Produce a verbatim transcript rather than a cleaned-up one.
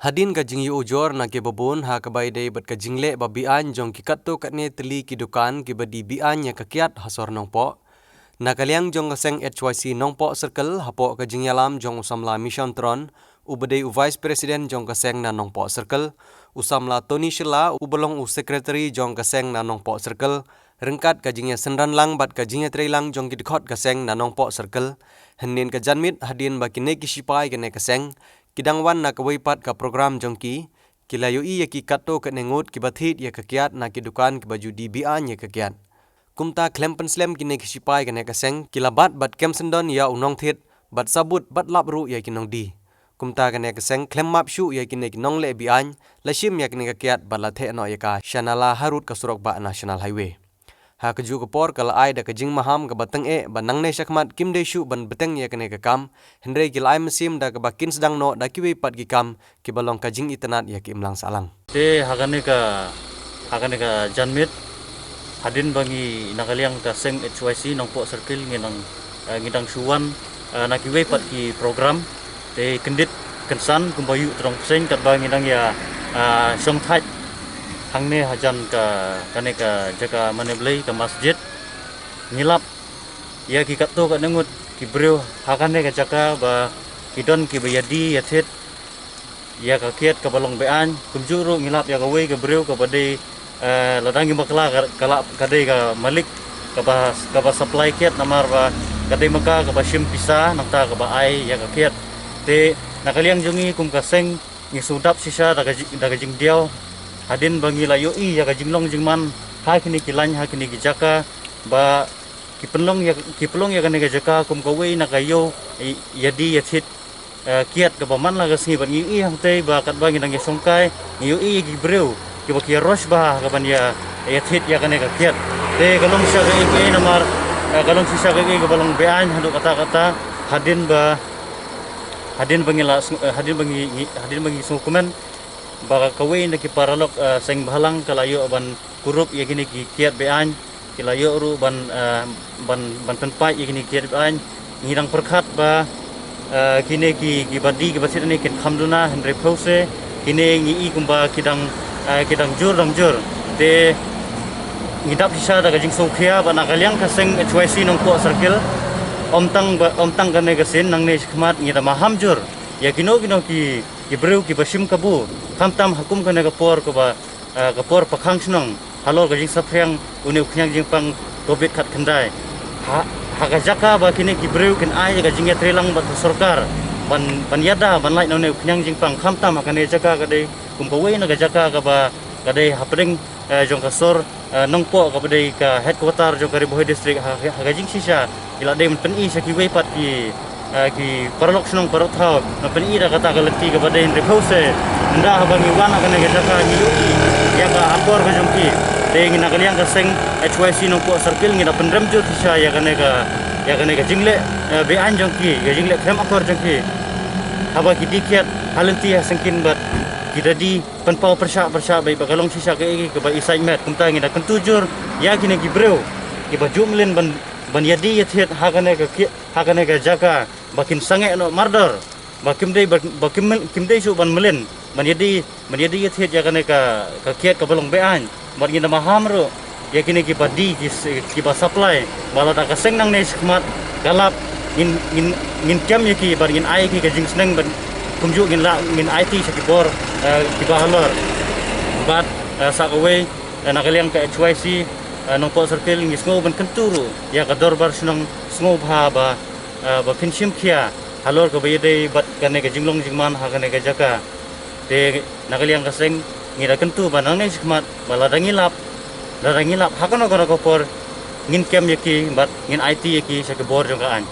Hadien ka jingïoh ujor na ki babun ha kaba ïadei bad ka jingleh ba be-aiñ jong ki katto katne tylli ki dukan kiba die be-aiñ ïa ka kiad ha sor Nongpoh, na ka liang jong ka seng H Y C Nongpoh Circle, hapoh ka jingïalam jong u samla Mission Tron, uba dei u Vice President jong ka seng na Nongpoh Circle, u samla Tony Shylla, uba long u Secretary jong ka seng na Nongpoh Circle, ryngkat ka jingïasynran lang bad ka jingïatreilang jong ki dkhot ka seng na Nongpoh Circle, hynnin ka janmiet hadien ba kine ki shipai kane ka seng ki dang wan na kawei pat ka program jong ki, ki la ïohi ïa ki katto katne ngut kiba thied ïa ka kiad na ki dukan kiba ju die be-aiñ ïa ka kiad. Kumta khlem pynslem kine ki shipai kane ka seng ki la bat bad kem syndon ïa u nongthied bad sabut bad lap ruh ïa ki nongdie. Kumta kane ka seng khlem map shuh ïa kine ki nongleh be-aiñ, la shim ïa kane ka kiad bad la theh noh ïa ka sha nala harud ka surok bah National Highway. Ha kajuh ka por ka la ai da ka jingmaham kaba tyngeh ba nangne shakhmat kim dei shuh ban bteng ïa kane ka kam, hynrei ki la ai mynsiem da kaba kin sdang noh da kiwei pat ki kam kiba long ka jingitynnad ïa ki imlang sahlang. Te ha kane ka, ha kane ka janmiet, hadien ba ngi na ka liang ka seng H Y C Nongpoh Circle ngi dang, eh, ngi dang shu wan, eh, na kiwei pat ki program, te kyndit kynsan kumba ïoh tyrong pyrshah katba ngi dang ïa, eh, shong thait hangne hajan ka, kane ka jaka mane Blei ka masjid. Ngi lap ïa ki katto katne ngut ki briew ha kane ka jaka ba ki don kiba ïa die ïa thied ïa ka kiad kaba long be-aiñ. Kumjuh ruh ngi lap ïa kawei ka briew kaba dei, eh, lada ngi bakla ka, ka la, ka dei ka malik kaba, kaba supply kiad, namar ba ka dei ma ka kaba shim pisa nangta kaba ai ïa ka kiad. Te na ka liang jong ngi kum ka seng ngi shu dap shisha da ka ji-, da ka jingdiaw hadien ba ngi la ïohi ïa ka jinglong jingman ha kine ki lain, ha kine ki jaka ba ki pynlong ïa, ki pynlong ïa kane ka jaka kum kawei na ka ïew ïa die ïa thied, eh, kiad kaba man la ka sngi. Bad ngi ïohi hangtei ba katba ngi dang ïa shongkai ngi ïohi ïa ki briew kiba ki ïa rush bha ha kaban ïa, ïa thied ïa kane ka kiad. Te ka long shisha kaei kaei namar, eh, ka long shisha kaei kaei kaba long be-aiñ haduh katta katta. Hadien ba, hadien ba ngi la sng-, eh, hadien ba ngi, ngi, hadien ba ngi sngewkmen ba kawei na ki paralok, eh, seng bhalang ka la ïoh ban kurup ïa kine ki kiad be-aiñ, ki la ïoh ruh ban, eh, ban, ban pynpait ïa kine ki kiad be-aiñ. Ngi dang pyrkhat ba, eh, kine ki, kiba die kiba thied ne kin kham duna, hynrei phew se kine ngi i kumba ki dang, eh, ki dang jur dang jur. Te ngi dap shisha da ka jingsngewkhia ba na ka liang ka seng H Y C Nongpoh Circle, ym tang ba, ym tang kane ka sien, nangne shakhmat ngi da maham jur ïa kino kino ki, ki briew kiba shim kabu, khamtam ha kum kane ka por kaba, eh, ka por pakhang shnong halor ka jingsaphriang une u khñiang jingpang covid khatkhyndai. Ha, ha ka jaka ba kine ki briew kin ai ka jingïatreilang bad ka sorkar ban, ban ïada ban lait na une u khñiang jingpang, khamtam ha kane jaka ka dei kum kawei na ka jaka kaba ka dei hapdeng, eh, jong ka sor, eh, Nongpoh kaba dei ka headquarter jong ka Ri Bhoi District. Ha, ha ka jingshisha ki la dei ban pyni sha kiwei pat ki, eh, ki paralok shnong paralok thaw, ban pyni da kata ka lynti kaba dei, hynrei phew se ynda haba ngi wan ha kane ka jaka ngi ïohi ïa ka akor ka jong ki. Te ngi na ka liang ka seng H Y C Nongpoh Circle ngi da pynrem jur shisha ïa kane ka, ïa kane ka jingleh, eh, be-aiñ jong ki, ka jingleh khlem akor jong ki. Haba ki die kiad ha lynti ha syngkien bad ki da die pynpaw pyrshah pyrshah beit ba ka long shisha kaei kaei kaba i sait met. Kumta ngi da kyntu jur ïa kine ki briew kiba ju mlien ban, ban ïa die ïa thied ha kane ka ki, ha kane ka jaka ba kin sangeh noh mardor, ba kim dei, ba, ba kim, kim dei shuh ban mlien ban ïa die, ban ïa die ïa thied ïa kane ka, ka kiad kaba long be-aiñ. Bad ngi da maham ruh ïa kine kiba die, ki s-, kiba supply, ba lada ka seng nangne shakhmat ka lap, ngin, ngin, ngin kem ïa ki bad ngin ai ïa ki ka jingsneng bad kumjuh ngin lah, ngin aiti sha ki bor, eh, kiba halor. Bad, eh, sa kawei, eh, na ka liang ka H Y C, eh, Nongpoh Circle ngi sngew ban kyntu ruh ïa ka dorbar shnong sngewbha ba, eh, ba phin shim khia halor kaba ïadei bad kane ka jinglong jingman ha kane ka jaka. Te na ka liang ka seng ngi da kyntu ba nangne shakhmat ba lada ngi lap, lada ngi lap ha kano kano ka por ngin kem ïa ki bad ngin aiti ïa ki sha ki bor jong ka aiñ.